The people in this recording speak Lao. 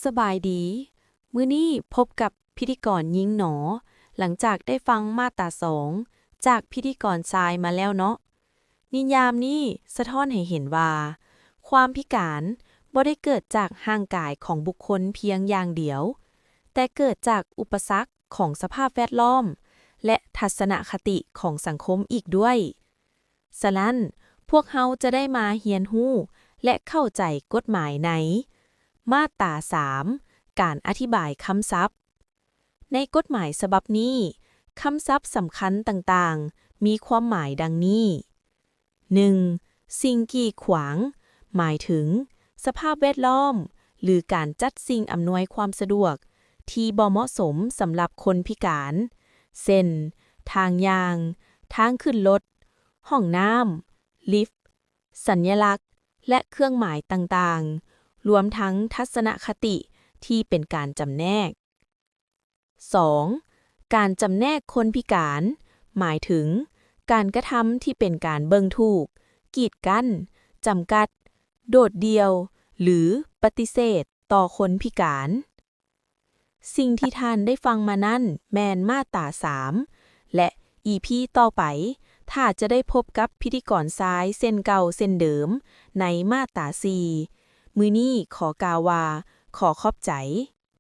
ສະບາຍດີ, ມື້ນີ້ພົບກັບພິທີກອນຍິງໜໍ, ຫຼັງຈາກໄດ້ຟັງມາດຕາສອງຈາກພິທີກອນຊາຍມາແລ້ວເນາະ. ນິຍາມນີ້ສະທ້ອນໃຫ້ເຫັນວ່າ ຄວາມພິການບໍ່ໄດ້ເກີດຈາກຮ່າງກາຍຂອງບຸກຄົນພຽງຢ່າງດຽວ, ແຕ່ເກີດຈາກອຸປະສັກຂອງສະພາບແວດລ້ອມ ແລະ ທັດສະນະຄະຕິຂອງສັງຄົມອີກດ້ວຍ. ສະນັ້ນ, ພວກເຮົາຈະໄດ້ມາຮຽນຮູ້ ແລະ ເຂົ້າໃຈກົດໝາຍໃນມາດຕາສາມ, ການອະທິບາຍຄຳສັບ. ໃນກົດໝາຍສະບັບນີ້, ຄຳສັບສຳຄັນຕ່າງໆ ມີຄວາມໝາຍດັ່ງນີ້. ໜຶ່ງ, ສິ່ງກີດຂວາງ, ໝາຍເຖິງສະພາບແວດລ້ອມ ຫຼື ການຈັດສິ່ງອຳນວຍຄວາມສະດວກທີ່ບໍ່ເໝາະສົມສຳລັບຄົນພິການ, ເຊັ່ນ ທາງຍ່າງ, ທາງຂຶ້ນລົດ, ຫ້ອງນ້ຳ, ລິຟ, ສັນຍະລັກ ແລະ ເຄື່ອງໝາຍຕ່າງໆ, ລວມທັງທັດສະນະຄະຕິທີ່ເປັນການຈຳແນກ. ສອງ, ການຈຳແນກຄົນພິການ ໝາຍເຖິງການກະທຳທີ່ເປັນການເບິ່ງຖືກ, ກີດກັ້ນ, ຈຳກັດ, ໂດດດ່ຽວ ຫຼື ປະຕິເສດຕໍ່ຄົນພິການ. ສິ່ງທີ່ທ່ານໄດ້ຟັງມານັ້ນແມ່ນມາດຕາສາມ ແລະ ອີພີຕໍ່ໄປ ຖ້າຈະໄດ້ພົບກັບພິທີກອນຊາຍເຊັ່ນເກົ່າເຊັ່ນເດີມໃນມາດຕາສີ່. ມື້ນີ້ຂໍກ່າວວ່າຂໍຂອບໃຈ.